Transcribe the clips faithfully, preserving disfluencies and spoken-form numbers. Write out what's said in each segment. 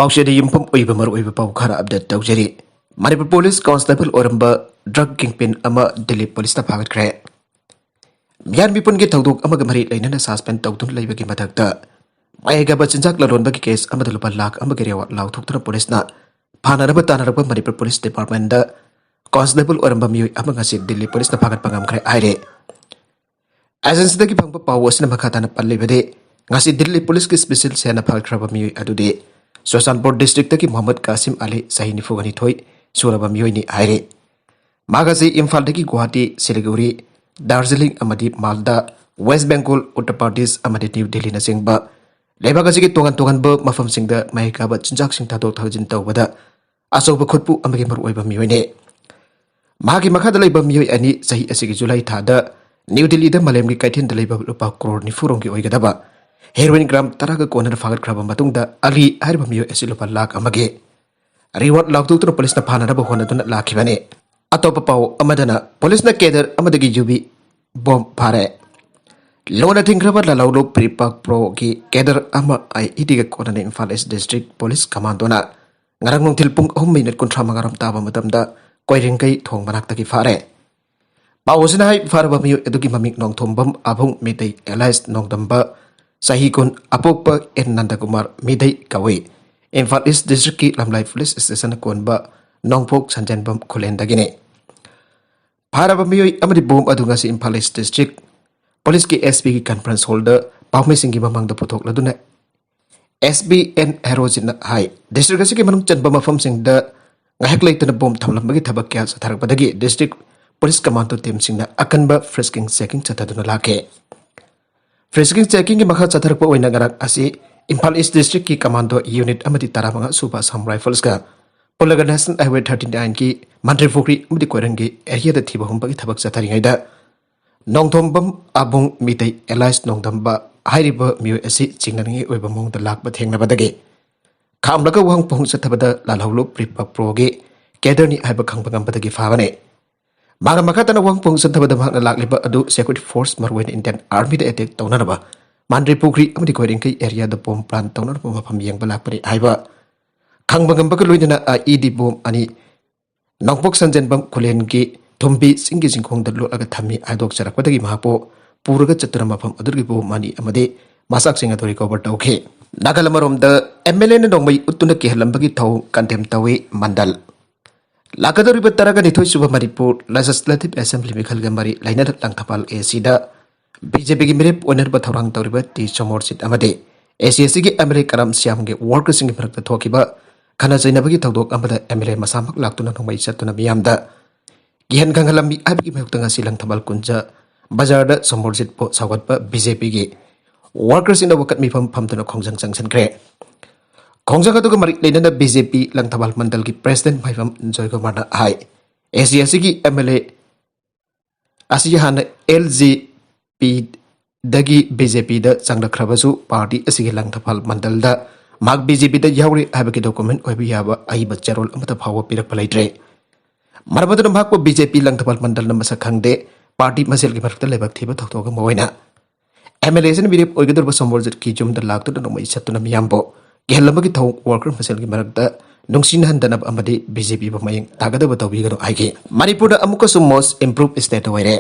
ꯄꯥꯎꯆꯦꯗ ꯌꯨꯝꯐꯝ ꯑꯣꯏꯕ ꯃꯔꯨꯑꯣꯏꯕ ꯄꯥꯎ ꯈꯔ ꯑꯞꯗꯦꯠ ꯇꯧꯖꯔꯤ꯫ ꯃꯅꯤꯄꯨꯔ ꯄꯨꯂꯤꯁ ꯀꯣꯟꯁꯇꯦꯕꯜ ꯑꯣꯏꯔꯝꯕ ꯗ꯭ꯔꯒ ꯀꯤꯡꯄꯤꯟ ꯑꯃ ꯗꯤꯜꯂꯤ ꯄꯨꯂꯤꯁꯅ ꯐꯥꯒꯠꯈ꯭ꯔꯦ꯫ ꯃꯤꯌꯥꯟ ꯃꯤꯄꯨꯟꯒꯤ ꯊꯧꯗꯣꯛ ꯑꯃꯒ ꯃꯔꯤ ꯂꯩꯅꯅ ꯁꯁꯄꯦꯟ ꯇꯧꯗꯨꯅ ꯂꯩꯕꯒꯤ ꯃꯊꯛꯇ, ꯃꯌꯥꯏ ꯀꯥꯕ ꯆꯤꯟꯖꯥꯛ ꯂꯂꯣꯟꯕꯒꯤ ꯀꯦꯁ ꯑꯃꯗ ꯂꯨꯄꯥ ꯂꯥꯈ ꯑꯃꯒꯤ ꯔꯤꯋꯥꯔꯗ ꯂꯥꯎꯊꯣꯛꯇꯨꯅ ꯄꯨꯂꯤꯁꯅ ꯐꯥꯅꯅꯕ ꯇꯥꯟꯅꯔꯛꯄ ꯃꯅꯤꯄꯨꯔ ꯄꯨꯂꯤꯁ ꯗꯤꯄꯥꯔꯠꯃꯦꯟꯗ ꯀꯣꯟꯁꯇꯦꯕꯜ ꯑꯣꯏꯔꯝꯕ ꯃꯤꯑꯣꯏ ꯑꯃ ꯉꯁꯤ ꯗꯤꯜꯂꯤ ꯄꯨꯂꯤꯁꯅ ꯐꯥꯒꯠꯄ ꯉꯝꯈ꯭ꯔꯦ ꯍꯥꯏꯔꯦ꯫ ꯑꯦꯖꯦꯟꯁꯤꯗꯒꯤ ꯐꯪꯕ ꯄꯥꯎ ꯑꯁꯤꯅ ꯃꯈꯥ ꯇꯥꯅ ꯄꯜꯂꯤꯕꯗꯤ, ꯉꯁꯤ ꯗꯤꯜꯂꯤ ꯄꯨꯂꯤꯁꯀꯤ ꯁ꯭ꯄꯦꯁꯤꯌꯦꯜ ꯁꯦꯜꯅ ꯐꯥꯒꯠꯈ꯭ꯔꯕ ꯃꯤꯑꯣꯏ ꯑꯗꯨꯗꯤ ꯆꯨꯔꯆꯥꯟꯄꯨꯔ ꯗꯤꯁꯇ꯭ꯔꯤꯛꯇꯒꯤ ꯃꯣꯍꯝꯃꯗ ꯀꯥꯁꯤꯝ ꯑꯂꯤ, ꯆꯍꯤ ꯅꯤꯐꯨꯒ ꯅꯤꯊꯣꯏ ꯁꯨꯔꯕ ꯃꯤꯑꯣꯏꯅꯤ ꯍꯥꯏꯔꯤ꯫ ꯃꯍꯥꯛ ꯑꯁꯤ ꯏꯝꯐꯥꯜꯗꯒꯤ ꯒꯨꯋꯥꯍꯥꯇꯤ, ꯁꯤꯂꯤꯒꯨꯔꯤ, ꯗꯥꯔꯖꯤꯂꯤꯡ ꯑꯃꯗꯤ ꯃꯥꯜꯗꯥ, ꯋꯦꯁ ꯕꯦꯡꯒꯣꯜ, ꯎꯠꯇꯔ ꯄ꯭ꯔꯗꯦꯁ ꯑꯃꯗꯤ ꯅ꯭ꯌꯨ ꯗꯤꯜꯂꯤꯅꯆꯤꯡꯕ ꯂꯩꯕꯥꯛ ꯑꯁꯤꯒꯤ ꯇꯣꯉꯥꯟ ꯇꯣꯉꯥꯟꯕ ꯃꯐꯝꯁꯤꯡꯗ ꯃꯍꯩ ꯀꯥꯕ ꯆꯤꯟꯖꯥꯛꯁꯤꯡ ꯊꯥꯗꯣꯛ ꯊꯥꯖꯤꯟ ꯇꯧꯕꯗ ꯑꯆꯧꯕ ꯈꯨꯠꯄꯨ ꯑꯃꯒꯤ ꯃꯔꯨꯑꯣꯏꯕ ꯃꯤꯑꯣꯏꯅꯤ꯫ ꯃꯍꯥꯛꯀꯤ ꯃꯈꯥꯗ ꯂꯩꯕ ꯃꯤꯑꯣꯏ ꯑꯅꯤ ꯆꯍꯤ ꯑꯁꯤꯒꯤ ꯖꯨꯂꯥꯏ ꯊꯥꯗ ꯅ꯭ꯌꯨ ꯗꯤꯜꯂꯤꯗ ꯃꯥꯂꯦꯝꯒꯤ ꯀꯩꯊꯦꯜꯗ ꯂꯩꯕ ꯂꯨꯄꯥ ꯀ꯭ꯔꯣꯔ ꯅꯤꯐꯨ ꯔꯣꯝꯒꯤ ꯑꯣꯏꯒꯗꯕ ꯍꯦꯔꯣꯏꯟ ꯒ꯭ꯔꯥꯝ ꯇꯔꯥꯒ ꯀꯣꯟꯅꯅ ꯐꯥꯒꯠꯈ꯭ꯔꯕ ꯃꯇꯨꯡꯗ, ꯑꯂꯤ ꯍꯥꯏꯔꯤꯕ ꯃꯤꯑꯣꯏ ꯑꯁꯤ ꯂꯨꯄꯥ ꯂꯥꯈ ꯑꯃꯒꯤ ꯔꯤꯋꯥꯔꯗ ꯂꯥꯎꯊꯣꯛꯇꯨꯅ ꯄꯨꯂꯤꯁꯅ ꯐꯥꯅꯅꯕ ꯍꯣꯠꯅꯗꯨꯅ ꯂꯥꯛꯈꯤꯕꯅꯤ꯫ ꯑꯇꯣꯞꯄ ꯄꯥꯎ ꯑꯃꯗꯅ, ꯄꯨꯂꯤꯁꯅ ꯀꯦꯗꯔ ꯑꯃꯗꯒꯤ ꯌꯨꯕꯤ ꯕꯣꯝ ꯐꯥꯔꯦ꯫ ꯂꯣꯟꯅ ꯊꯤꯡꯈ꯭ꯔꯕ ꯂꯥꯂꯧꯂꯨ ꯄ꯭ꯔꯤꯄꯥꯛ ꯄ꯭ꯔꯣꯒꯤ ꯀꯦꯗꯔ ꯑꯃ ꯑꯥꯏ ꯏ ꯗꯤꯒ ꯀꯣꯟꯅꯅ ꯏꯝꯐꯥꯜ ꯏꯁ ꯗꯤꯁꯇ꯭ꯔꯤꯛ ꯄꯨꯂꯤꯁ ꯀꯃꯥꯟꯗꯣꯅ ꯉꯔꯥꯡ ꯅꯨꯡꯊꯤꯜ ꯄꯨꯡ ꯑꯍꯨꯝ ꯃꯤꯅꯤꯠ ꯀꯨꯟꯊ꯭ꯔꯥ ꯃꯉꯥꯔꯣꯝ ꯇꯥꯕ ꯃꯇꯝꯗ ꯀꯣꯏꯔꯦꯡꯒꯩ ꯊꯣꯡ ꯃꯅꯥꯛꯇꯒꯤ ꯐꯥꯔꯦ꯫ ꯄꯥꯎ ꯑꯁꯤꯅ ꯍꯥꯏ, ꯐꯥꯔꯕ ꯃꯤꯑꯣꯏ ꯑꯗꯨꯒꯤ ꯃꯃꯤꯡ ꯅꯣꯡꯊꯣꯝꯕꯝ ꯑꯕꯨꯡ ꯃꯤꯇꯩ ꯑꯦꯂꯥꯏꯁ ꯅꯣꯡꯗꯝꯕ, ꯆꯍꯤ ꯀꯨꯟ, ꯑꯄꯣꯛꯄ ꯑꯦꯟ ꯅꯟꯗꯀꯨꯃꯥꯔ ꯃꯤꯇꯩ ꯀꯧꯏ꯫ ꯏꯝꯐꯥꯜ ꯏꯁ ꯗꯤꯁꯇ꯭ꯔꯤꯛꯀꯤ ꯂꯝꯂꯥꯏ ꯄꯨꯂꯤꯁ ꯁ꯭ꯇꯦꯁꯟꯅ ꯀꯣꯟꯕ ꯅꯣꯡꯄꯣꯛ ꯁꯟꯖꯦꯟꯕꯝ ꯈꯨꯂꯦꯟꯗꯒꯤꯅꯤ꯫ ꯐꯥꯔꯕ ꯃꯤꯑꯣꯏ ꯑꯃꯗꯤ ꯕꯣꯝ ꯑꯗꯨ ꯉꯁꯤ ꯏꯝꯐꯥꯜ ꯏꯁ ꯗꯤꯁꯇ꯭ꯔꯤꯛ ꯄꯨꯂꯤꯁꯀꯤ ꯑꯦꯁ ꯄꯤꯒꯤ ꯀꯟꯐꯔꯦꯟꯁ ꯍꯣꯜꯗ ꯄꯥꯎꯃꯤꯁꯤꯡꯒꯤ ꯃꯃꯥꯡꯗ ꯄꯨꯊꯣꯛꯂꯗꯨꯅ ꯑꯦꯁ ꯄꯤ ꯑꯦꯟ ꯍꯦꯔꯣꯖꯤꯠꯅ ꯍꯥꯏ, ꯗꯤꯁꯇ꯭ꯔꯤꯛ ꯑꯁꯤꯒꯤ ꯃꯅꯨꯡ ꯆꯟꯕ ꯃꯐꯝꯁꯤꯡꯗ ꯉꯥꯏꯍꯥꯛ ꯂꯩꯇꯅ ꯕꯣꯝ ꯊꯝꯂꯝꯕꯒꯤ ꯊꯕꯛ ꯀꯌꯥ ꯆꯠꯊꯔꯛꯄꯗꯒꯤ ꯗꯤꯁꯇ꯭ꯔꯤꯛ ꯄꯨꯂꯤꯁ ꯀꯃꯥꯟꯗꯣ ꯇꯤꯝꯁꯤꯡꯅ ꯑꯀꯟꯕ ꯐ꯭ꯔꯤꯁꯀꯤꯡ ꯆꯦꯀꯤꯡ ꯆꯠꯊꯗꯨꯅ ꯂꯥꯛꯈꯤ꯫ ꯐ꯭ꯔꯤꯁꯀꯤꯡ ꯆꯦꯀꯤꯡꯒꯤ ꯃꯈꯥ ꯆꯠꯊꯔꯛꯄ ꯑꯣꯏꯅ ꯉꯔꯥꯡ ꯑꯁꯤ ꯏꯝꯐꯥꯜ ꯏꯁ ꯗꯤꯁꯇ꯭ꯔꯤꯛꯀꯤ ꯀꯃꯥꯟꯗꯣ ꯌꯨꯅꯤꯠ ꯑꯃꯗꯤ ꯇꯔꯥꯃꯉꯥ ꯁꯨꯕ ꯑꯁꯥꯝ ꯔꯥꯏꯐꯜꯁꯀ ꯄꯨꯜꯂꯒ ꯅꯦꯁꯅꯦꯜ ꯍꯥꯏꯋꯦ ꯊꯥꯔꯇꯤ ꯅꯥꯏꯟꯒꯤ ꯃꯟꯇ꯭ꯔꯤ ꯄꯨꯈ꯭ꯔꯤ ꯑꯃꯗꯤ ꯀꯣꯏꯔꯪꯒꯤ ꯑꯦꯔꯤꯌꯥꯗ ꯊꯤꯕ ꯍꯨꯝꯕꯒꯤ ꯊꯕꯛ ꯆꯠꯊꯔꯤꯉꯩꯗ, ꯅꯣꯡꯊꯣꯝꯕꯝ ꯑꯕꯨꯡ ꯃꯤꯇꯩ ꯑꯦꯂꯥꯏꯁ ꯅꯣꯡꯗꯝꯕ ꯍꯥꯏꯔꯤꯕ ꯃꯤꯑꯣꯏ ꯑꯁꯤ ꯆꯤꯡꯅꯅꯤꯡꯉꯥꯏ ꯑꯣꯏꯕ ꯃꯑꯣꯡꯗ ꯂꯥꯛꯄ ꯊꯦꯡꯅꯕꯗꯒꯤ, ꯈꯥꯝꯂꯒ ꯋꯥꯍꯪ ꯄꯥꯎꯍꯪ ꯆꯠꯊꯕꯗ ꯂꯥꯜꯍꯧꯂꯨ ꯄ꯭ꯔꯤꯄꯛ ꯄ꯭ꯔꯣꯒꯤ ꯀꯦꯗꯔꯅꯤ ꯍꯥꯏꯕ ꯈꯪꯕ ꯉꯝꯕꯗꯒꯤ ꯐꯥꯕꯅꯤ꯫ ꯃꯍꯥꯛꯅ ꯃꯈꯥ ꯇꯥꯅ ꯋꯥꯍꯪ ꯄꯥꯎꯍꯪ ꯆꯠꯊꯕꯗ ꯃꯍꯥꯛꯅ ꯂꯥꯛꯂꯤꯕ ꯑꯗꯨ ꯁꯦꯀ꯭ꯌꯨꯔꯤꯇꯤ ꯐꯣꯔꯁ, ꯃꯔꯨꯑꯣꯏꯅ ꯏꯟꯗꯤꯌꯥꯟ ꯑꯥꯔꯃꯤꯗ ꯑꯦꯇꯦꯛ ꯇꯧꯅꯅꯕ ꯃꯟꯇ꯭ꯔꯤ ꯄꯨꯈ꯭ꯔꯤ ꯑꯃꯗꯤ ꯀꯣꯏꯔꯦꯡꯈꯩ ꯑꯦꯔꯤꯌꯥꯗ ꯕꯣꯝ ꯄ꯭ꯂꯥꯟ ꯇꯧꯅꯅꯕ ꯃꯐꯝ ꯌꯦꯡꯕ ꯂꯥꯛꯄꯅꯤ ꯍꯥꯏꯕ ꯍꯪꯕ ꯉꯝꯕꯒ ꯂꯣꯏꯅꯅ ꯑꯥꯏꯏꯗꯤ ꯕꯣꯝ ꯑꯅꯤ ꯅꯣꯡꯄꯣꯛ ꯁꯟꯖꯦꯟꯕꯝ ꯈꯨꯂꯦꯟꯒꯤ ꯊꯨꯝꯕꯤ ꯆꯤꯡꯒꯤ ꯆꯤꯡꯈꯣꯡꯗ ꯂꯣꯠꯂꯒ ꯊꯝꯃꯤ ꯍꯥꯏꯗꯣꯛꯆꯔꯛꯄꯗꯒꯤ ꯃꯍꯥꯛꯄꯨ ꯄꯨꯔꯒ ꯆꯠꯇꯨꯅ ꯃꯐꯝ ꯑꯗꯨꯗꯒꯤ ꯕꯣꯝ ꯑꯅꯤ ꯑꯃꯗꯤ ꯃꯆꯥꯛꯁꯤꯡ ꯑꯗꯨ ꯔꯤꯀꯣꯚꯔ ꯇꯧꯈꯤ꯫ ꯅꯥꯀꯜ ꯑꯃꯔꯣꯝꯗ, ꯑꯦꯝ ꯑꯦꯜ ꯑꯦꯅ ꯅꯣꯡꯃꯩ ꯎꯠꯇꯨꯅ ꯀꯤꯍꯜꯂꯝꯕꯒꯤ ꯊꯧꯑꯣꯡ ꯀꯟꯗꯦꯝ ꯇꯧꯏ ꯃꯟꯗꯜ꯫ ꯂꯥꯛꯀꯗꯧꯔꯤꯕ ꯇꯔꯥꯒ ꯅꯤꯊꯣꯏ ꯁꯨꯕ ꯃꯅꯤꯄꯨꯔ ꯂꯦꯖꯤꯁꯂꯦꯇꯤꯚ ꯑꯦꯁꯦꯝꯕ꯭ꯂꯤ ꯃꯤꯈꯜꯒ ꯃꯔꯤ ꯂꯩꯅꯅ ꯂꯪꯊꯕꯥꯜ ꯑꯦꯁꯤꯗ ꯕꯤꯖꯦꯄꯤꯒꯤ ꯃꯤꯔꯦꯞ ꯑꯣꯏꯅꯅꯕ ꯊꯧꯔꯥꯡ ꯇꯧꯔꯤꯕ ꯇꯤ ꯁꯣꯃꯣꯔꯖꯤꯠ ꯑꯃꯗꯤ ꯑꯦꯁꯤꯑꯦꯁꯤꯒꯤ ꯑꯦꯝ ꯑꯦꯜ ꯑꯦ ꯀꯔꯝ ꯁ꯭ꯌꯥꯝꯒꯤ ꯋꯥꯔꯀꯔꯁꯤꯡꯒꯤ ꯃꯔꯛꯇ ꯊꯣꯛꯈꯤꯕ ꯈꯠꯅ ꯆꯩꯅꯕꯒꯤ ꯊꯧꯗꯣꯛ ꯑꯃꯗ ꯑꯦꯝ ꯑꯦꯜ ꯑꯦ ꯃꯁꯥꯃꯛ ꯂꯥꯛꯇꯨꯅ ꯅꯣꯡꯃꯩ ꯆꯠꯇꯨꯅ ꯃꯤꯌꯥꯝꯗ ꯀꯤꯍꯟ ꯈꯪꯍꯜꯂꯝꯃꯤ ꯍꯥꯏꯕꯒꯤ ꯃꯥꯌꯣꯛꯇ ꯉꯁꯤ ꯂꯪꯊꯕꯥꯜ ꯀꯨꯟꯖ ꯕꯖꯥꯔꯗ ꯁꯣꯃꯣꯔꯖꯤꯠꯄꯨ ꯁꯧꯒꯠꯄ ꯕꯤꯖꯦꯄꯤꯒꯤ ꯋꯥꯔꯀꯔꯁꯤꯡꯅ ꯋꯥꯀꯠ ꯃꯤꯐꯝ ꯐꯝꯗꯨꯅ ꯈꯣꯡꯖꯪ ꯆꯪꯁꯤꯟꯈ꯭ꯔꯦ꯫ ꯈꯣꯡꯖꯪ ꯑꯗꯨꯒ ꯃꯔꯤ ꯂꯩꯅꯅ ꯕꯤꯖꯦꯄꯤ ꯂꯪꯊꯕꯥꯜ ꯃꯟꯗꯜꯒꯤ ꯄ꯭ꯔꯦꯁꯤꯗꯦꯟꯠ ꯃꯥꯏꯕꯝ ꯖꯣꯏꯀꯨꯃꯥꯔꯅ ꯍꯥꯏ, ꯑꯦꯁꯤꯑꯦꯁꯤꯒꯤ ꯑꯦꯝ ꯑꯦꯜ ꯑꯦ ꯑꯁꯤ ꯍꯥꯟꯅ ꯑꯦꯜ ꯖꯦ ꯄꯤꯗꯒꯤ ꯕꯤꯖꯦꯄꯤꯗ ꯆꯪꯂꯛꯈ꯭ꯔꯕꯁꯨ ꯄꯥꯔꯇꯤ ꯑꯁꯤꯒꯤ ꯂꯪꯊꯕꯥꯜ ꯃꯟꯗꯜꯗ ꯃꯍꯥꯛ ꯕꯤꯖꯦꯄꯤꯗ ꯌꯥꯎꯔꯤ ꯍꯥꯏꯕꯒꯤ ꯗꯣꯀꯨꯃꯦꯟ ꯑꯣꯏꯕ ꯌꯥꯕ ꯑꯏꯕ ꯆꯦꯔꯣꯜ ꯑꯃꯠꯇ ꯐꯥꯎꯕ ꯄꯤꯔꯛꯄ ꯂꯩꯇ꯭ꯔꯦ꯫ ꯃꯔꯝ ꯑꯗꯨꯅ ꯃꯍꯥꯛꯄꯨ ꯕꯤꯖꯦꯄꯤ ꯂꯪꯊꯕꯥꯜ ꯃꯟꯗꯜꯅ ꯃꯁꯛ ꯈꯪꯗꯦ꯫ ꯄꯥꯔꯇꯤ ꯃꯁꯦꯜꯒꯤ ꯃꯔꯛꯇ ꯂꯥꯏꯕꯛ ꯊꯤꯕ ꯊꯧꯗꯣꯛ ꯑꯃ ꯑꯣꯏꯅ ꯑꯦꯝ ꯑꯦꯜ ꯑꯦꯁꯤꯅ ꯃꯤꯔꯦꯞ ꯑꯣꯏꯒꯗꯧꯔꯤꯕ ꯁꯣꯃꯣꯔꯖꯤꯠꯀꯤ ꯌꯨꯝꯗ ꯂꯥꯛꯇꯨꯅ ꯅꯣꯡꯃꯩ ꯆꯠꯇꯨꯅ ꯃꯤꯌꯥꯝꯕꯨ ꯀꯤꯍꯜꯂꯝꯕꯒꯤ ꯊꯧꯑꯣꯡ ꯋꯥꯔꯀꯔ ꯃꯁꯦꯜꯒꯤ ꯃꯔꯛꯇ ꯅꯨꯡꯁꯤꯅꯍꯟꯗꯅꯕ ꯑꯃꯗꯤ ꯕꯤꯖꯦꯄꯤꯕꯨ ꯃꯌꯦꯡ ꯇꯥꯒꯗꯕ ꯇꯧꯕꯤꯒꯅꯨ ꯍꯥꯏꯈꯤ꯫ ꯃꯅꯤꯄꯨꯔꯗ ꯑꯃꯨꯛꯀꯁꯨ ꯃꯣꯁ ꯏꯝꯄ꯭ꯔꯨꯚ ꯁ꯭ꯇꯦꯠ ꯑꯣꯏꯔꯦ꯫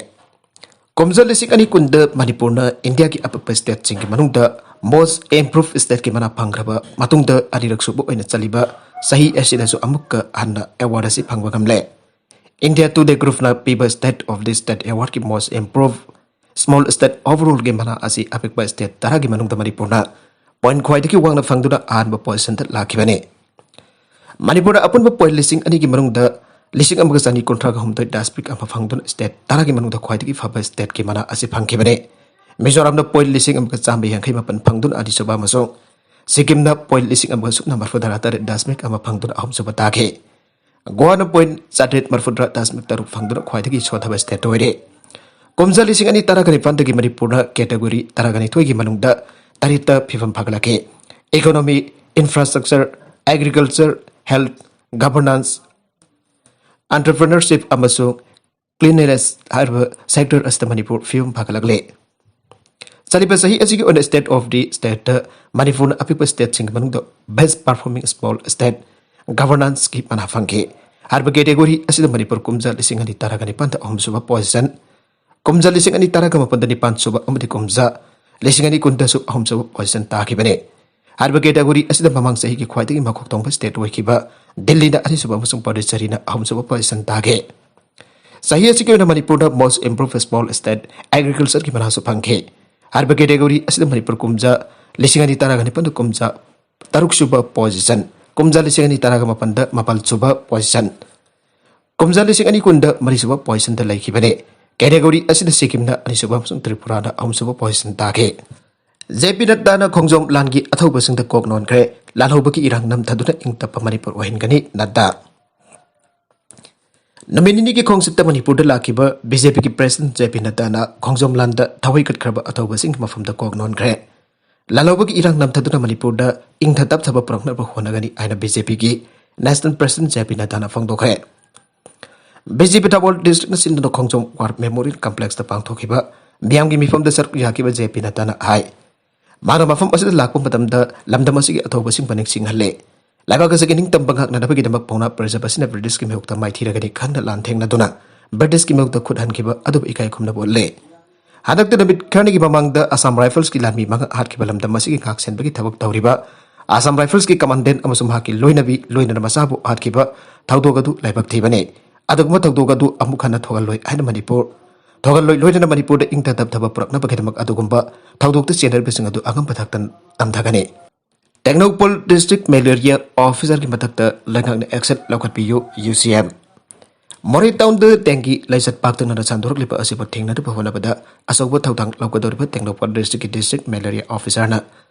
ꯀꯨꯝꯖꯥ ꯂꯤꯁꯤꯡ ꯑꯅꯤ ꯀꯨꯟꯗ ꯃꯅꯤꯄꯨꯔꯅ ꯏꯟꯗꯤꯌꯥꯒꯤ ꯑꯄꯤꯛꯄ ꯁ꯭ꯇꯦꯠꯁꯤꯡꯒꯤ ꯃꯅꯨꯡꯗ ꯃꯣꯁ ꯏꯝꯄ꯭ꯔꯨꯚ ꯁ꯭ꯇꯦꯠꯀꯤ ꯃꯅꯥ ꯐꯪꯈ꯭ꯔꯕ ꯃꯇꯨꯡꯗ ꯑꯅꯤꯔꯛ ꯁꯨꯕ ꯑꯣꯏꯅ ꯆꯠꯂꯤꯕ ꯆꯍꯤ ꯑꯁꯤꯗꯁꯨ ꯑꯃꯨꯛꯀ ꯍꯟꯅ ꯑꯦꯋꯥꯔꯗ ꯑꯁꯤ ꯐꯪꯕ ꯉꯝꯂꯦ꯫ ꯏꯟꯗꯤꯌꯥ ꯇꯨꯗꯦ ꯒ꯭ꯔꯨꯞꯅ ꯄꯤꯕ ꯁ꯭ꯇꯦꯠ ꯑꯣꯐ ꯗꯤ ꯁ꯭ꯇꯦꯠ ꯑꯦꯋꯥꯔꯗꯀꯤ ꯃꯣꯁ ꯏꯝꯄ꯭ꯔꯨꯚ ꯁ꯭ꯃꯣꯜ ꯁ꯭ꯇꯦꯠ ꯑꯣꯚꯔꯑꯣꯜꯒꯤ ꯃꯅꯥ ꯑꯁꯤ ꯑꯄꯤꯛꯄ ꯁ꯭ꯇꯦꯠ ꯇꯔꯥꯒꯤ ꯃꯅꯨꯡꯗ ꯃꯅꯤꯄꯨꯔꯅ ꯄꯣꯏꯟꯠ ꯈ꯭ꯋꯥꯏꯗꯒꯤ ꯋꯥꯡꯅ ꯐꯪꯗꯨꯅ ꯑꯍꯥꯟꯕ ꯄꯣꯖꯤꯁꯟꯗ ꯂꯥꯛꯈꯤꯕꯅꯤ꯫ ꯃꯅꯤꯄꯨꯔꯗ ꯑꯄꯨꯟꯕ ꯄꯣꯏꯟꯠ ꯂꯤꯁꯤꯡ ꯑꯅꯤꯒꯤ ꯃꯅꯨꯡꯗ ꯂꯤꯁꯤꯡ ꯑꯃꯒ ꯆꯅꯤ ꯀꯨꯟꯊ꯭ꯔꯥꯒ ꯍꯨꯝꯗꯣꯏ ꯗꯁꯃꯤꯛ ꯑꯃ ꯐꯪꯗꯨꯅ ꯁ꯭ꯇꯦꯠ ꯇꯔꯥꯒꯤ ꯃꯅꯨꯡꯗ ꯈ꯭ꯋꯥꯏꯗꯒꯤ ꯐꯕ ꯁ꯭ꯇꯦꯠꯀꯤ ꯃꯅꯥ ꯑꯁꯤ ꯐꯪꯈꯤꯕꯅꯤ꯫ ꯃꯤꯖꯣꯔꯥꯝꯅ ꯄꯣꯏꯟꯠ ꯂꯤꯁꯤꯡ ꯑꯃꯒ ꯆꯥꯝꯃ ꯌꯥꯡꯈꯩ ꯃꯥꯄꯟ ꯐꯪꯗꯨꯅ ꯑꯅꯤꯁꯨꯕ ꯑꯃꯁꯨꯡ ꯁꯤꯛꯀꯤꯝꯅ ꯄꯣꯏꯟꯠ ꯂꯤꯁꯤꯡ ꯑꯃꯒ ꯁꯨꯞꯅ ꯃꯔꯤꯐꯨꯇꯔꯥ ꯇꯔꯦꯠ ꯗꯁꯃꯤꯛ ꯑꯃ ꯐꯪꯗꯨꯅ ꯑꯍꯨꯝꯁꯨꯕ ꯇꯥꯈꯤ꯫ ꯒꯣꯋꯥꯅ ꯄꯣꯏꯟꯠ ꯆꯥꯇ꯭ꯔꯦꯠ ꯃꯔꯤꯐꯨꯇꯔꯥ ꯗꯁꯃꯤꯛ ꯇꯔꯨꯛ ꯐꯪꯗꯨꯅ ꯈ꯭ꯋꯥꯏꯗꯒꯤ ꯁꯣꯠꯊꯕ ꯁ꯭ꯇꯦꯠ ꯑꯣꯏꯔꯦ꯫ ꯀꯨꯝꯖꯥ ꯂꯤꯁꯤꯡ ꯑꯅꯤ ꯇꯔꯥꯒ ꯅꯤꯄꯥꯟꯗꯒꯤ ꯃꯅꯤꯄꯨꯔꯅ ꯀꯦꯇꯒꯣꯔꯤ ꯇꯔꯥꯒ ꯅꯤꯊꯣꯏꯒꯤ ꯃꯅꯨꯡꯗ ꯇꯔꯦꯠꯇ ꯐꯤꯕꯝ ꯐꯒꯠꯂꯛꯈꯤ꯫ Economy, infrastructure, agriculture, health, governance, entrepreneurship ꯑꯃꯁꯨꯡ ꯀ꯭ꯂꯤꯟꯂꯤꯅꯦꯁ ꯍꯥꯏꯔꯤꯕ ꯁꯦꯛꯇꯔ ꯑꯁꯤꯗ ꯃꯅꯤꯄꯨꯔ ꯐꯤꯕꯝ ꯐꯒꯠꯂꯛꯂꯦ꯫ ꯆꯠꯂꯤꯕ ꯆꯍꯤ ꯑꯁꯤꯒꯤ ꯑꯣꯏꯅ State of the Stateꯇ ꯃꯅꯤꯄꯨꯔꯅ ꯑꯄꯤꯛꯄ stateꯁꯤꯡꯒꯤ ꯃꯅꯨꯡꯗ Best Performing Small State Governancegꯤ ꯃꯅꯥ ꯐꯪꯈꯤ꯫ ꯍꯥꯏꯔꯤꯕ category ꯑꯁꯤꯗ ꯃꯅꯤꯄꯨꯔ ꯀꯨꯝꯖꯥ ꯂꯤꯁꯤꯡ ꯑꯅꯤ ꯇꯔꯥꯒ ꯅꯤꯄꯥꯟꯗ ꯑꯍꯨꯝꯁꯨꯕ position, ꯀꯨꯝꯖꯥ ꯂꯤꯁꯤꯡ ꯑꯅꯤ ꯇꯔꯥꯒ ꯃꯥꯄꯟꯗ ꯅꯤꯄꯥꯟꯁꯨꯕ ꯑꯃꯗꯤ ꯀꯨꯝꯖꯥ ꯂꯤꯁꯤꯡ ꯑꯅꯤ ꯀꯨꯟꯗꯁꯨ ꯑꯍꯨꯝꯁꯨꯕ position ꯇꯥꯈꯤꯕꯅꯤ꯫ ꯍꯥꯏꯔꯤꯕ category ꯑꯁꯤꯗ ꯃꯃꯥꯡ ꯆꯍꯤꯒꯤ ꯈ꯭ꯋꯥꯏꯗꯒꯤ ꯃꯀꯣꯛ ꯊꯣꯡꯕ state ꯑꯣꯏꯈꯤꯕ ꯗꯤꯜꯂꯤꯅ ꯑꯅꯤꯁꯨꯕ ꯑꯃꯁꯨꯡ ꯄꯣꯟꯗꯤꯆꯦꯔꯤꯅ ꯑꯍꯨꯝꯁꯨꯕ position ꯇꯥꯈꯤ꯫ ꯆꯍꯤ ꯑꯁꯤꯒꯤ ꯑꯣꯏꯅ ꯃꯅꯤꯄꯨꯔꯗ Most Improved Small State Agricultureꯒꯤ ꯃꯅꯥꯁꯨ ꯐꯪꯈꯤ꯫ ꯍꯥꯏꯔꯤꯕ category ꯑꯁꯤꯗ ꯃꯅꯤꯄꯨꯔ ꯀꯨꯝꯖꯥ ꯂꯤꯁꯤꯡ ꯑꯅꯤ ꯇꯔꯥꯒ ꯅꯤꯄꯥꯟꯗ ꯀꯨꯝꯖꯥ ꯇꯔꯨꯛꯁꯨꯕ position, ꯀꯨꯝꯖꯥ ꯂꯤꯁꯤꯡ ꯑꯅꯤ ꯇꯔꯥꯒ ꯃꯥꯄꯟꯗ ꯃꯥꯄꯜꯁꯨꯕ position, ꯀꯨꯝꯖꯥ ꯂꯤꯁꯤꯡ ꯑꯅꯤ ꯀꯨꯟꯗ ꯃꯔꯤꯁꯨꯕ positionꯗ ꯂꯩꯈꯤꯕꯅꯤ꯫ Category ꯑꯁꯤꯗ ꯁꯤꯛꯀꯤꯝꯅ ꯑꯅꯤꯁꯨꯕ ꯑꯃꯁꯨꯡ ꯇ꯭ꯔꯤꯄꯨꯔꯥꯅ ꯑꯍꯨꯝꯁꯨꯕ position ꯇꯥꯈꯤ꯫ ꯖꯦ ꯄꯤ ꯅꯠꯇꯥꯅ ꯈꯣꯡꯖꯣꯝ ꯂꯥꯟꯒꯤ ꯑꯊꯧꯕꯁꯤꯡꯗ ꯀꯣꯛ ꯅꯣꯟꯈ꯭ꯔꯦ꯫ ꯂꯥꯜꯍꯧꯕꯒꯤ ꯏꯔꯥꯡ ꯅꯝꯊꯗꯨꯅ ꯏꯪ ꯇꯞꯄ ꯃꯅꯤꯄꯨꯔ ꯑꯣꯏꯍꯟꯒꯅꯤ ꯅꯠꯇꯥ꯫ ꯅꯨꯃꯤꯠ ꯅꯤꯅꯤꯒꯤ ꯈꯣꯡꯆꯠꯇ ꯃꯅꯤꯄꯨꯔꯗ ꯂꯥꯛꯈꯤꯕ BJPꯒꯤ president ꯖꯦ ꯄꯤ ꯅꯠꯇꯥꯅ ꯈꯣꯡꯖꯣꯝ ꯂꯥꯟꯗ ꯊꯋꯥꯏ ꯀꯠꯈ꯭ꯔꯕ ꯑꯊꯧꯕꯁꯤꯡꯒꯤ ꯃꯐꯝꯗ ꯀꯣꯛ ꯅꯣꯟꯈ꯭ꯔꯦ꯫ ꯂꯥꯜꯍꯧꯕꯒꯤ ꯏꯔꯥꯡ ꯅꯝꯊꯗꯨꯅ ꯃꯅꯤꯄꯨꯔꯗ ꯏꯪꯊ ꯇꯞꯊꯕ ꯄꯨꯔꯛꯅꯕ ꯍꯣꯠꯅꯒꯅꯤ ꯍꯥꯏꯅ BJPꯒꯤ national president ꯖꯦ ꯄꯤ ꯅꯠꯇꯥꯅ ꯐꯣꯡꯗꯣꯛꯈ꯭ꯔꯦ꯫ BJP ꯊꯧꯕꯥꯜ districtꯅ ꯁꯤꯟꯗꯨꯅ ꯈꯣꯡꯖꯣꯝ War Memorial Complexꯇ ꯄꯥꯡꯊꯣꯛꯈꯤꯕ ꯃꯤꯌꯥꯝꯒꯤ ꯃꯤꯐꯝꯗ ꯁꯔꯨꯛ ꯌꯥꯈꯤꯕ ꯖꯦ ꯄꯤ ꯅꯠꯇꯥꯅ ꯍꯥꯏ, ꯃꯍꯥꯛꯅ ꯃꯐꯝ ꯑꯁꯤꯗ ꯂꯥꯛꯄ ꯃꯇꯝꯗ ꯂꯝꯗꯝ ꯑꯁꯤꯒꯤ ꯑꯊꯧꯕꯁꯤꯡꯕꯨ ꯅꯤꯡꯁꯤꯡꯍꯜꯂꯦ꯫ ꯂꯩꯕꯥꯛ ꯑꯁꯤꯒꯤ ꯅꯤꯡꯇꯝꯕ ꯉꯥꯛꯅꯅꯕꯒꯤꯗꯃꯛ ꯄꯥꯎꯅꯥ ꯄ꯭ꯔꯖꯥ ꯑꯁꯤꯅ Britishꯀꯤ ꯃꯥꯌꯣꯛꯇ ꯃꯥꯏꯊꯤꯔꯒꯅꯤ ꯈꯪꯅ ꯂꯥꯟ ꯊꯦꯡꯅꯗꯨꯅ Britishꯀꯤ ꯃꯥꯌꯣꯛꯇ ꯈꯨꯠ ꯍꯟꯈꯤꯕ ꯑꯗꯨꯕꯨ ꯏꯀꯥꯏ ꯈꯨꯝꯅꯕ ꯎꯠꯂꯦ꯫ ꯍꯟꯗꯛꯇ ꯅꯨꯃꯤꯠ ꯈꯔꯅꯤꯒꯤ ꯃꯃꯥꯡꯗ Assam Riflesꯀꯤ ꯂꯥꯟꯃꯤ ꯃꯉꯥ ꯍꯥꯠꯈꯤꯕ ꯂꯝꯗꯝ ꯑꯁꯤꯒꯤ ꯉꯥꯛ ꯁꯦꯟꯕꯒꯤ ꯊꯕꯛ ꯇꯧꯔꯤꯕ Assam Riflesꯀꯤ commandant ꯑꯃꯁꯨꯡ ꯃꯍꯥꯛꯀꯤ ꯂꯣꯏꯅꯕꯤ ꯂꯣꯏꯅꯅ ꯃꯆꯥꯕꯨ ꯍꯥꯠꯈꯤꯕ ꯊꯧꯗꯣꯛ ꯑꯗꯨ ꯂꯥꯏꯕꯛ ꯊꯤꯕꯅꯤ꯫ ꯑꯗꯨꯒꯨꯝꯕ ꯊꯧꯗꯣꯛ ꯑꯗꯨ ꯑꯃꯨꯛ ꯍꯟꯅ ꯊꯣꯛꯍꯜꯂꯣꯏ ꯍꯥꯏꯅ ꯃꯅꯤꯄꯨꯔ, ꯊꯣꯛꯍꯜꯂꯣꯏ ꯂꯣꯏꯅꯅ ꯃꯅꯤꯄꯨꯔꯗ ꯏꯪꯊ ꯇꯞꯊꯕ ꯄꯨꯔꯛꯅꯕꯒꯤꯗꯃꯛ ꯑꯗꯨꯒꯨꯝꯕ ꯊꯧꯗꯣꯛꯇ ꯆꯦꯟꯅꯔꯤꯕꯁꯤꯡ ꯑꯗꯨ ꯑꯉꯝꯕ ꯊꯥꯛꯇ ꯇꯝꯊꯒꯅꯤ꯫ ꯇꯦꯡꯅꯧꯄꯜ District Malaria Officerꯒꯤ ꯃꯊꯛꯇ ꯂꯩꯉꯥꯛꯅ action ꯂꯧꯈꯠꯄꯤꯌꯨ, UCM꯫ ꯃꯣꯔꯦ townꯗ dengue ꯂꯥꯏꯆꯠ ꯄꯥꯛꯇꯛꯅꯅ ꯁꯟꯗꯣꯔꯛꯂꯤꯕ ꯑꯁꯤꯕꯨ ꯊꯤꯡꯅꯅꯕ ꯍꯣꯠꯅꯕꯗ ꯑꯆꯧꯕ ꯊꯧꯗꯥꯡ ꯂꯧꯒꯗꯧꯔꯤꯕ ꯇꯦꯡꯅꯧꯄꯜ districtꯀꯤ district malaria officerꯅ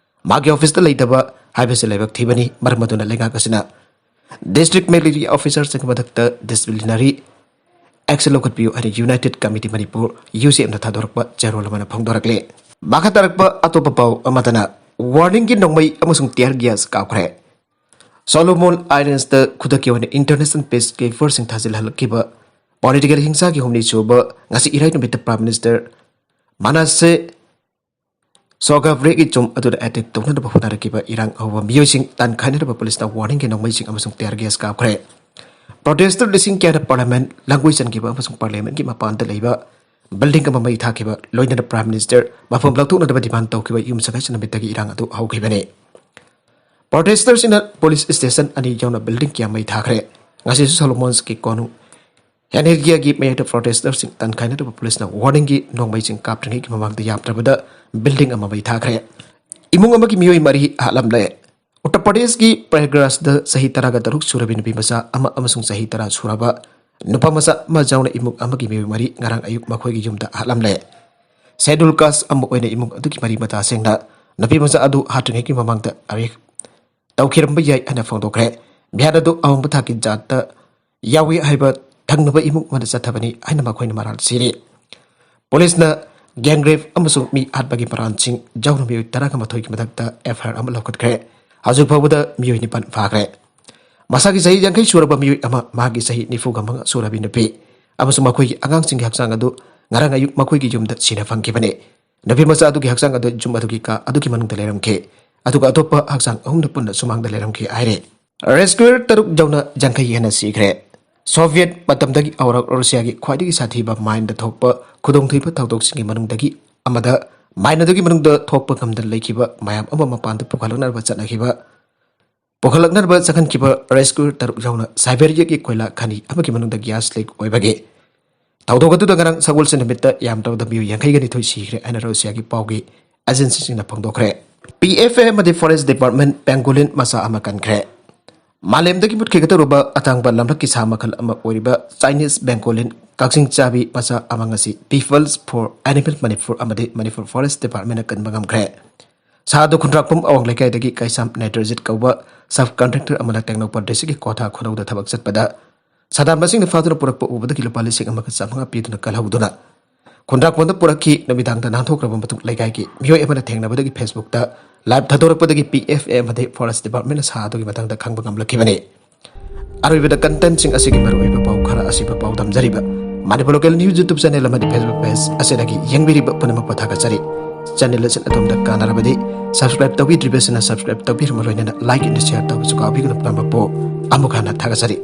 ꯃꯥꯒꯤ officeꯇ ꯂꯩꯇꯕ ꯍꯥꯏꯕꯁꯤ ꯂꯥꯏꯕꯛ ꯊꯤꯕꯅꯤ꯫ ꯃꯔꯝ ꯑꯗꯨꯅ ꯂꯩꯉꯥꯛ ꯑꯁꯤꯅ district malaria officerꯁꯤꯡꯒꯤ ꯃꯊꯛꯇ disciplinary action ꯂꯧꯈꯠꯄꯤꯌꯨ ꯍꯥꯏꯅ United Committee Manipur, UCMꯅ ꯊꯥꯗꯣꯔꯛꯄ ꯆꯦꯔꯣꯜ ꯑꯃꯅ ꯐꯣꯡꯗꯣꯔꯛꯂꯤ꯫ ꯃꯈꯥ ꯇꯥꯔꯛꯄ ꯑꯇꯣꯞꯄ ꯄꯥꯎ ꯑꯃꯗꯅ warningꯒꯤ ꯅꯣꯡꯃꯩ ꯑꯃꯁꯨꯡ tear gas ꯀꯥꯞꯈ꯭ꯔꯦ꯫ Solomon Islandsꯇ ꯈꯨꯗꯛꯀꯤ ꯑꯣꯏꯅ international peacekeeperꯁꯤꯡ ꯊꯥꯖꯤꯜꯍꯜꯂꯛꯈꯤꯕ political ꯍꯤꯡꯁꯥꯒꯤ ꯍꯨꯝꯅꯤ ꯁꯨꯕ ꯉꯁꯤ ꯏꯔꯥꯏ ꯅꯨꯃꯤꯠꯇ Prime Minister ꯃꯅꯥꯁꯦ ꯁꯣꯒꯥꯕ꯭ꯔꯦꯒꯤ ꯆꯨꯝ ꯑꯗꯨꯗ ꯑꯦꯇꯦꯛ ꯇꯧꯅꯅꯕ ꯍꯣꯠꯅꯔꯛꯈꯤꯕ ꯏꯔꯥꯡ ꯑꯍꯧꯕ ꯃꯤꯑꯣꯏꯁꯤꯡ ꯇꯥꯟꯈꯥꯏꯅꯅꯕ ꯄꯨꯂꯤꯁꯅ ꯋꯥꯔꯅꯤꯡꯒꯤ ꯅꯣꯡꯃꯩꯁꯤꯡ ꯑꯃꯁꯨꯡ ꯇꯤꯌꯥꯔ ꯒ꯭ꯌꯥꯁ ꯀꯥꯞꯈ꯭ꯔꯦ꯫ ꯄ꯭ꯔꯣꯇꯦꯁꯇꯔ ꯂꯤꯁꯤꯡ ꯀꯌꯥꯅ ꯄꯥꯔꯂꯤꯌꯥꯃꯦꯟ ꯂꯥꯡꯒꯣꯏ ꯆꯟꯈꯤꯕ ꯑꯃꯁꯨꯡ ꯄꯥꯔꯂꯤꯌꯥꯃꯦꯟꯒꯤ ꯃꯄꯥꯟꯗ ꯂꯩꯕ ꯕꯤꯜꯗꯤꯡ ꯑꯃ ꯃꯩ ꯊꯥꯈꯤꯕ, ꯂꯣꯏꯅꯅ ꯄ꯭ꯔꯥꯏꯝ ꯃꯤꯅꯤꯁꯇꯔ ꯃꯐꯝ ꯂꯧꯊꯣꯛꯅꯅꯕ ꯗꯤꯃꯥꯟ ꯇꯧꯈꯤꯕ ꯌꯨꯝꯁꯀꯩꯁ ꯅꯨꯃꯤꯠꯇꯒꯤ ꯏꯔꯥꯡ ꯑꯗꯨ ꯍꯧꯈꯤꯕꯅꯤ꯫ ꯄ꯭ꯔꯣꯇꯦꯁꯇꯔꯁꯤꯡꯅ ꯄꯨꯂꯤꯁ ꯁ꯭ꯇꯦꯁꯟ ꯑꯅꯤ ꯌꯥꯎꯅ ꯕꯤꯜꯗꯤꯡ ꯀꯌꯥ ꯃꯩ ꯊꯥꯈ꯭ꯔꯦ꯫ ꯉꯁꯤꯁꯨ ꯁꯣꯂꯣꯃꯣꯟꯁꯀꯤ ꯀꯣꯅꯨꯡ ꯍꯦꯅꯦꯔꯒꯤꯌꯥꯒꯤ ꯃꯌꯥꯏꯗ ꯄ꯭ꯔꯣꯇꯦꯁꯇꯔꯁꯤꯡ ꯇꯥꯟꯈꯥꯏꯅꯅꯕ ꯄꯨꯂꯤꯁꯅ ꯋꯥꯔꯅꯤꯡꯒꯤ ꯅꯣꯡꯃꯩꯁꯤꯡ ꯀꯥꯞꯇ꯭ꯔꯤꯉꯩꯒꯤ ꯃꯃꯥꯡꯗ ꯌꯥꯝꯗ꯭ꯔꯕꯗ ꯕꯤꯜꯗꯤꯡ ꯑꯃ ꯃꯩ ꯊꯥꯈ꯭ꯔꯦ꯫ ꯏꯃꯨꯡ ꯑꯃꯒꯤ ꯃꯤꯑꯣꯏ ꯃꯔꯤ ꯍꯥꯠꯂꯝꯂꯦ꯫ ꯎꯠꯇꯔ ꯄ꯭ꯔꯗꯦꯁꯀꯤ ꯄ꯭ꯔꯌꯥꯒꯔꯥꯖꯇ ꯆꯍꯤ ꯇꯔꯥꯒ ꯇꯔꯨꯛ ꯁꯨꯔꯕꯤ ꯅꯨꯄꯤ ꯃꯆꯥ ꯑꯃ ꯑꯃꯁꯨꯡ ꯆꯍꯤ ꯇꯔꯥ ꯁꯨꯔꯕ ꯅꯨꯄꯥ ꯃꯆꯥ ꯑꯃ ꯌꯥꯎꯅ ꯏꯃꯨꯡ ꯑꯃꯒꯤ ꯃꯤꯑꯣꯏ ꯃꯔꯤ ꯉꯔꯥꯡ ꯑꯌꯨꯛ ꯃꯈꯣꯏꯒꯤ ꯌꯨꯝꯗ ꯍꯥꯠꯂꯝꯂꯦ꯫ ꯁꯦꯗꯨꯜ ꯀꯥꯁ ꯑꯃ ꯑꯣꯏꯅ ꯏꯃꯨꯡ ꯑꯗꯨꯒꯤ ꯃꯔꯤ ꯃꯇꯥꯁꯤꯡꯅ ꯅꯨꯄꯤ ꯃꯆꯥ ꯑꯗꯨ ꯍꯥꯠꯇ꯭ꯔꯤꯉꯩꯒꯤ ꯃꯃꯥꯡꯗ ꯑꯔꯦ ꯇꯧꯈꯤꯔꯝꯕ ꯌꯥꯏ ꯍꯥꯏꯅ ꯐꯣꯡꯗꯣꯛꯈ꯭ꯔꯦ꯫ ꯃꯤꯍꯥꯠ ꯑꯗꯨ ꯑꯋꯥꯡꯕ ꯊꯥꯛꯀꯤ ꯖꯥꯠꯇ ꯌꯥꯎꯏ ꯍꯥꯏꯕ ꯊꯪꯅꯕ ꯏꯃꯨꯡ ꯑꯃꯗ ꯆꯠꯊꯕꯅꯤ ꯍꯥꯏꯅ ꯃꯈꯣꯏꯅ ꯃꯔꯥꯜ ꯁꯤꯔꯤ꯫ ꯄꯨꯂꯤꯁꯅ ꯒꯦꯡ ꯔꯦꯞ ꯑꯃꯁꯨꯡ ꯃꯤ ꯍꯥꯠꯄꯒꯤ ꯃꯔꯥꯜꯁꯤꯡ ꯌꯥꯎꯅ ꯃꯤꯑꯣꯏ ꯇꯔꯥꯒ ꯃꯥꯊꯣꯏꯒꯤ ꯃꯊꯛꯇ ꯑꯦꯐ ꯑꯥꯏ ꯑꯥꯔ ꯑꯃ ꯂꯧꯈꯠꯈ꯭ꯔꯦ꯫ ꯍꯧꯖꯤꯛ ꯐꯥꯎꯕꯗ ꯃꯤꯑꯣꯏ ꯅꯤꯄꯥꯟ ꯐꯥꯈ꯭ꯔꯦ꯫ ꯃꯁꯥꯒꯤ ꯆꯍꯤ ꯌꯥꯡꯈꯩ ꯁꯨꯔꯕ ꯃꯤꯑꯣꯏ ꯑꯃ, ꯃꯍꯥꯛꯀꯤ ꯆꯍꯤ ꯅꯤꯐꯨꯒ ꯃꯉꯥ ꯁꯨꯔꯕꯤ ꯅꯨꯄꯤ ꯑꯃꯁꯨꯡ ꯃꯈꯣꯏꯒꯤ ꯑꯉꯥꯡꯁꯤꯡꯒꯤ ꯍꯛꯆꯥꯡ ꯑꯗꯨ ꯉꯔꯥꯡ ꯑꯌꯨꯛ ꯃꯈꯣꯏꯒꯤ ꯌꯨꯝꯗ ꯁꯤꯅ ꯐꯪꯈꯤꯕꯅꯤ꯫ ꯅꯨꯄꯤ ꯃꯆꯥ ꯑꯗꯨꯒꯤ ꯍꯛꯆꯥꯡ ꯑꯗꯨ ꯌꯨꯝ ꯑꯗꯨꯒꯤ ꯀꯥ ꯑꯗꯨꯒꯤ ꯃꯅꯨꯡꯗ ꯂꯩꯔꯝꯈꯤ, ꯑꯗꯨꯒ ꯑꯇꯣꯞꯄ ꯍꯛꯆꯥꯡ ꯑꯍꯨꯝꯅ ꯄꯨꯟꯅ ꯁꯨꯃꯥꯡꯗ ꯂꯩꯔꯝꯈꯤ ꯍꯥꯏꯔꯤ꯫ ꯔꯦꯁꯀ꯭ꯌꯨꯌꯔ ꯇꯔꯨꯛ ꯌꯥꯎꯅ ꯌꯥꯡꯈꯩ ꯍꯦꯟꯅ ꯁꯤꯈ꯭ꯔꯦ꯫ ꯁꯣꯚꯤꯌꯦꯠ ꯃꯇꯝꯗꯒꯤ ꯍꯧꯔꯛ ꯔꯨꯁꯤꯌꯥꯒꯤ ꯈ꯭ꯋꯥꯏꯗꯒꯤ ꯁꯥꯊꯤꯕ ꯃꯥꯏꯟꯗ ꯊꯣꯛꯄ ꯈꯨꯗꯣꯡꯊꯤꯕ ꯊꯧꯗꯣꯛꯁꯤꯡꯒꯤ ꯃꯅꯨꯡꯗꯒꯤ ꯑꯃꯗ, ꯃꯥꯏꯟ ꯑꯗꯨꯒꯤ ꯃꯅꯨꯡꯗ ꯊꯣꯛꯄ ꯉꯝꯗꯅ ꯂꯩꯈꯤꯕ ꯃꯌꯥꯝ ꯑꯃ ꯃꯄꯥꯟꯗ ꯄꯨꯈꯠꯂꯛꯅꯕ ꯆꯠꯅꯈꯤꯕ, ꯄꯨꯈꯠꯂꯛꯅꯕ ꯆꯪꯍꯟꯈꯤꯕ ꯔꯦꯁꯀ꯭ꯌꯨ ꯇꯔꯨꯛ ꯌꯥꯎꯅ ꯁꯥꯏꯕꯦꯔꯤꯌꯥꯒꯤ ꯀꯣꯏꯂꯥ ꯈꯅꯤ ꯑꯃꯒꯤ ꯃꯅꯨꯡꯗ ꯒ꯭ꯌꯥꯁ ꯂꯤꯛ ꯑꯣꯏꯕꯒꯤ ꯊꯧꯗꯣꯛ ꯑꯗꯨꯗ ꯉꯔꯥꯡ ꯁꯒꯣꯜꯁꯦꯟ ꯅꯨꯃꯤꯠꯇ ꯌꯥꯝꯗ꯭ꯔꯕꯗ ꯃꯤꯑꯣꯏ ꯌꯥꯡꯈꯩꯒ ꯅꯤꯊꯣꯏ ꯁꯤꯈ꯭ꯔꯦ ꯍꯥꯏꯅ ꯔꯨꯁꯤꯌꯥꯒꯤ ꯄꯥꯎꯒꯤ ꯑꯦꯖꯦꯟꯁꯤꯁꯤꯡꯅ ꯐꯣꯡꯗꯣꯛꯈ꯭ꯔꯦ꯫ ꯄꯤ ꯑꯦꯐ ꯑꯦ ꯑꯃꯗꯤ ꯐꯣꯔꯦꯁ ꯗꯤꯄꯥꯔꯠꯃꯦꯟ ꯄꯦꯡꯒꯣꯂꯤꯟ ꯃꯆꯥ ꯑꯃ ꯀꯟꯈ꯭ꯔꯦ꯫ ꯃꯥꯂꯦꯝꯗꯒꯤ ꯃꯨꯠꯈꯤꯒꯗꯧꯔꯕ ꯑꯇꯥꯡꯕ ꯂꯝꯂꯛꯀꯤ ꯁꯥ ꯃꯈꯜ ꯑꯃ ꯑꯣꯏꯔꯤꯕ ꯆꯥꯏꯅꯤꯁ ꯕꯦꯡꯒꯣꯂꯤꯟ ꯀꯛꯆꯤꯡ ꯆꯥꯕꯤ ꯃꯆꯥ ꯑꯃ ꯉꯁꯤ ꯄꯤꯄꯜꯁ ꯐꯣꯔ ꯑꯦꯅꯤꯃꯦꯜ ꯃꯅꯤꯄꯨꯔ ꯑꯃꯗꯤ ꯃꯅꯤꯄꯨꯔ ꯐꯣꯔꯦꯁ ꯗꯤꯄꯥꯔꯠꯃꯦꯟꯅ ꯀꯟꯕ ꯉꯝꯈ꯭ꯔꯦ꯫ ꯁꯥ ꯑꯗꯨ ꯈꯨꯟꯗ꯭ꯔꯥꯛꯄꯝ ꯑꯋꯥꯡ ꯂꯩꯀꯥꯏꯗꯒꯤ ꯀꯩꯁꯥꯝ ꯅꯦꯇ꯭ꯔꯖꯤꯠ ꯀꯧꯕ ꯁꯕ ꯀꯟꯇ꯭ꯔꯦꯛꯇꯔ ꯑꯃꯅ ꯇꯦꯡꯅꯧꯄꯜ ꯗꯤꯁꯇ꯭ꯔꯤꯛꯀꯤ ꯀꯣꯊꯥ ꯈꯨꯅꯧꯗ ꯊꯕꯛ ꯆꯠꯄꯗ ꯁꯥꯗꯥꯟꯕꯁꯤꯡꯅ ꯐꯥꯗꯨꯅ ꯄꯨꯔꯛꯄ ꯎꯕꯗꯒꯤ ꯂꯨꯄꯥ ꯂꯤꯁꯤꯡ ꯑꯃꯒ ꯆꯥꯃꯉꯥ ꯄꯤꯗꯨꯅ ꯀꯜꯍꯧꯗꯨꯅ ꯈꯨꯟꯗ꯭ꯔꯥꯛꯄꯝꯗ ꯄꯨꯔꯛꯈꯤ꯫ ꯅꯨꯃꯤꯗꯥꯡꯗ ꯅꯥꯟꯊꯣꯛꯈ꯭ꯔꯕ ꯃꯇꯨꯡ ꯂꯩꯀꯥꯏꯒꯤ ꯃꯤꯑꯣꯏ ꯑꯃꯅ ꯊꯦꯡꯅꯕꯗꯒꯤ ꯐꯦꯁꯕꯨꯛꯇ ꯂꯥꯏꯚ ꯊꯥꯗꯣꯔꯛꯄꯗꯒꯤ ꯄꯤ ꯑꯦꯐ ꯑꯦ ꯑꯃꯗꯤ ꯐꯣꯔꯦꯁ ꯗꯤꯄꯥꯔꯠꯃꯦꯟꯅ ꯁꯥ ꯑꯗꯨꯒꯤ ꯃꯇꯥꯡꯗ ꯈꯪꯕ ꯉꯝꯂꯛꯈꯤꯕꯅꯤ꯫ ꯑꯔꯣꯏꯕꯗ ꯀꯟꯇꯦꯟꯠꯁꯤꯡ ꯑꯁꯤꯒꯤ ꯃꯔꯨꯑꯣꯏꯕ ꯄꯥꯎ ꯈꯔ ꯑꯁꯤꯕꯨ ꯄꯥꯎꯗꯝꯖꯔꯤꯕ Manipur local news YouTube channel ꯑꯃꯗꯤ ꯐꯦꯁꯕꯨꯛ ꯄꯦꯖ ꯑꯁꯤꯗꯒꯤ ꯌꯦꯡꯕꯤꯔꯤꯕ ꯄꯨꯝꯅꯃꯛꯄꯨ ꯊꯥꯒꯠꯆꯔꯤ꯫ channel ꯑꯁꯤꯅ ꯑꯗꯣꯝꯗ ꯀꯥꯟꯅꯔꯕꯗꯤ subscribe ꯇꯧꯕꯤꯗ꯭ꯔꯤꯕꯁꯤꯅ subscribe ꯇꯧꯕꯤꯔꯝꯃ ꯂꯣꯏꯅꯅ like and share ꯇꯧꯕꯁꯨ ꯀꯥꯎꯕꯤꯒꯅꯨ꯫ ꯇꯝꯕ ꯄꯣ ꯑꯃꯨꯛ ꯍꯟꯅ ꯊꯥꯒꯠꯆꯔꯤ꯫